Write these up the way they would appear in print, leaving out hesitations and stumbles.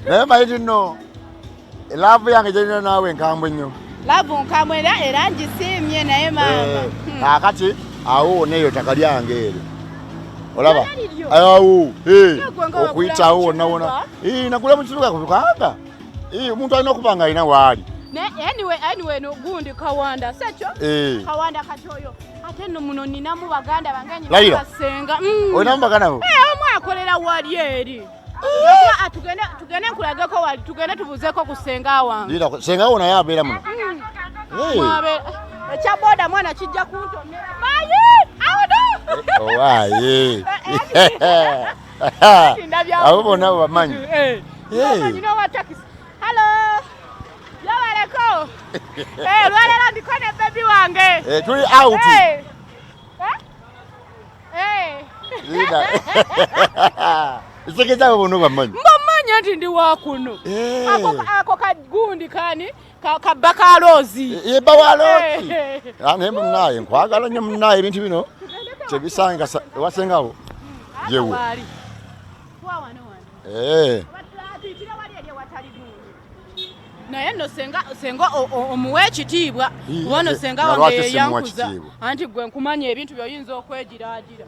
Naye manyi ti nno love yange gyerina naawe nkambwe nnyo. Love nkambwe era ngisiimye naye maama. Kaakati awo wonna eryo ttaka lyange eryo. Olaba? Awo, okuyitawo wonna wonna. Nagula mu kibuga kubanga omuntu alina okuba nga alina waali. Anyway, no gundi Kawanda, sekyo? Kawanda kati oyo. Ate nno muno nninamu baganda bange nyina basenga. Olinamu baganda bo? Omu akolera wali eri. Tugende nkulageko wali, tugende tubuzeeko ku ssenga wange. Ssenga wo naye abeera muno. Ekya boda mwana kijja kuntomera. Bayi! Awo no! Owaaye. Abo bonna bamanyi. Bamanyi n'owa takisi. Hello! Yabaleko. Olwaleero ndiko ne baby wange. Tuli out. Linda. Ntegeeza abo bonna obamanyi. Mbamanyi nti ndi wa kuno. Ako kagundi kani kabba ka Loozi. Ye bba wa Loozi. Naye munnaye nkwagala nnyo munnaye ebintu bino tebisanga ewasengawo. Yewe. Naye nno senga omuwa ekitiibwa. Wano senga wange yeyankuza. Anti gwe nkumanya ebintu by'oyinza okwegiraagira.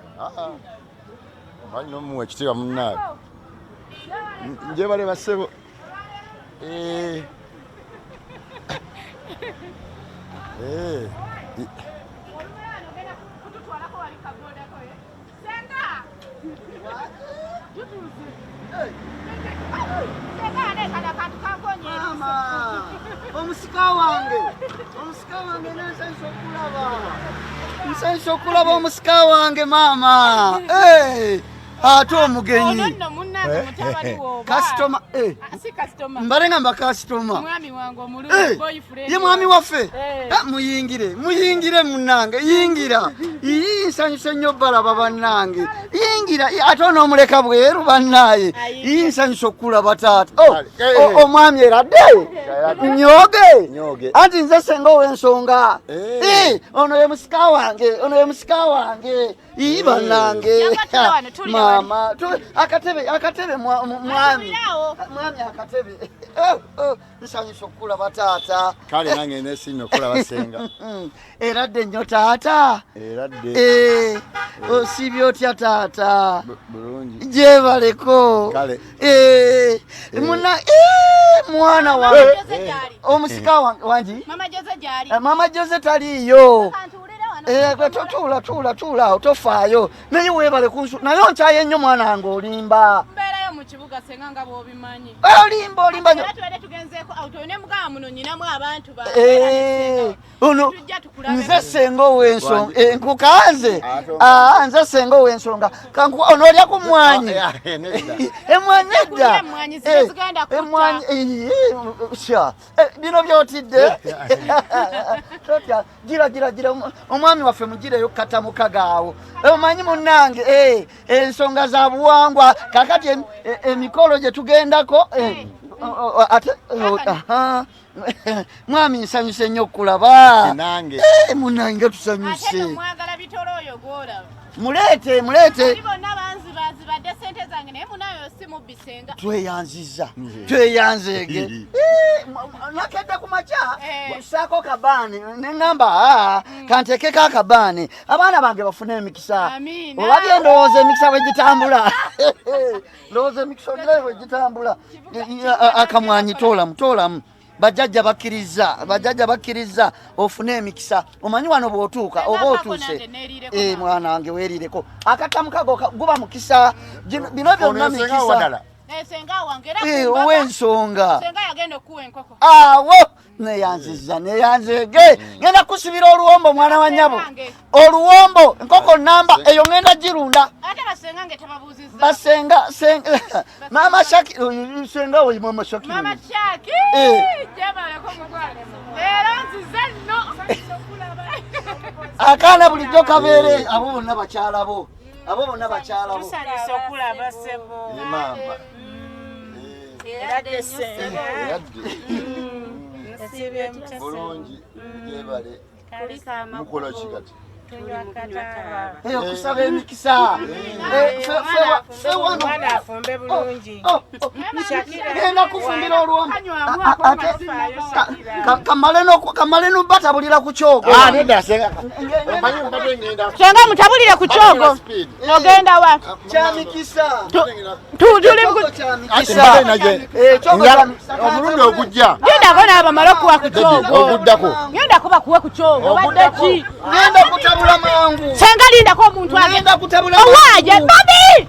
Manyi n'omuwa ekitiibwa munnaye. Njebale bassebo. Omusika wange nsanyusa okulaba omusika wange maama. Ate omugenyi kasitoma mbale ngamba kasitoma ye mwami waffe. Muyingire muyingire munnange, yingira. Nsanyuse nnyo balaba bannange, yingira. Ate onoomuleka bweru bannaye. Nsanyuse okulaba taata. Omwami eradde nyoge. Anti nze senga ow'ensonga. Ono ye musika wange, ono ye musika wange. Bannange maama, akatebe mwami, mwami akatebe. Nsanyusa okulaba taata. Kale nange nesiimye okulaba senga. Eradde nnyo taata. Eradde. Osiibye otya taata? Bulungi. Gyebaleko. Kale. Muna mwana wange. Omusika wange wangi? Mama Jose gyali. Mama Jose taliiyo. Tuula tuula tuula awo tofaayo. Naye weebale kunsu. Naye onkyaye nnyo mwana wange olimba. Mbeerayo mu kibuga senga nga bw'obimanyi. Olimba olimba nnyo. Era tubadde tugenzeeko awo ne mugamba muno nnyinamu abantu bange. Ono nze senga ow'ensonga. Nkukanze. Nze senga ow'ensonga. Ono olya ku mmwanyi. Emmwanyi nedda. Emmwanyi bino by'otidde. Totya. Gira gira gira omwami waffe mugireyo katamukaga awo. Omanyi munnange ensonga za buwangwa kakati emikolo gye tugendako ate mwami nsanyuse nnyo okulaba. Nange. Munnange tusanyuse. Ate mwagala bitolo oyo gw'olaba. Muleete muleete. Bonna banzibazibadde ssente zange naye munayo si mubbi senga. Tweyanzizza. Tweyanzeege. Nakedde ku makya kusaako kabaani ne ŋŋamba kanteekeko akabaani abaana bange bafune emikisa. Olabye ndowooza emikisa bwe gitambula. Ndowooza emikisa ogirabe bwe gitambula. Akamwanyi toolamu toolamu. Bajjajja bakkiriza, bajjajja bakkiriza ofune emikisa. Omanyi wano bw'otuuka oba otuuse. Mwana wange weerireko. Akatamukago guba mukisa. Bino byonna mikisa. Ow'ensonga. Awo neyanziza neyanzege. Ngenda kusibira oluwombo mwana wa nnyabo. Oluwombo enkoko namba eyo ngenda girunda. Basenga senga Mama Shaki senga oyo Mama Shaki. Mama Shaki. Jebaleko mugwana. Era nzize nno. Akaana bulijjo kabeere abo bonna bakyala bo. Abo bonna bakyala bo. Tusanyusa okulaba ssebo. Maama. Eradde senga. Eradde. Bulungi gyebale. Mukola ki kati? Okusaba emikisa. Omwana afumbe bulungi. Genda kufumbira olwomu. Kamale nobatabulira ku kyogo. Senga mutabulire ku kyogo. Ogenda wa? Kyamikisa. Omulundi ogujja. Gendako n'abamala okuwa ku kyogo. Oguddako. Gendako bakuwe ku kyogo. Obadde ki? Ngenda kutabula mangu. Senga lindako omuntu agenda kutabula. Owaaye, babi!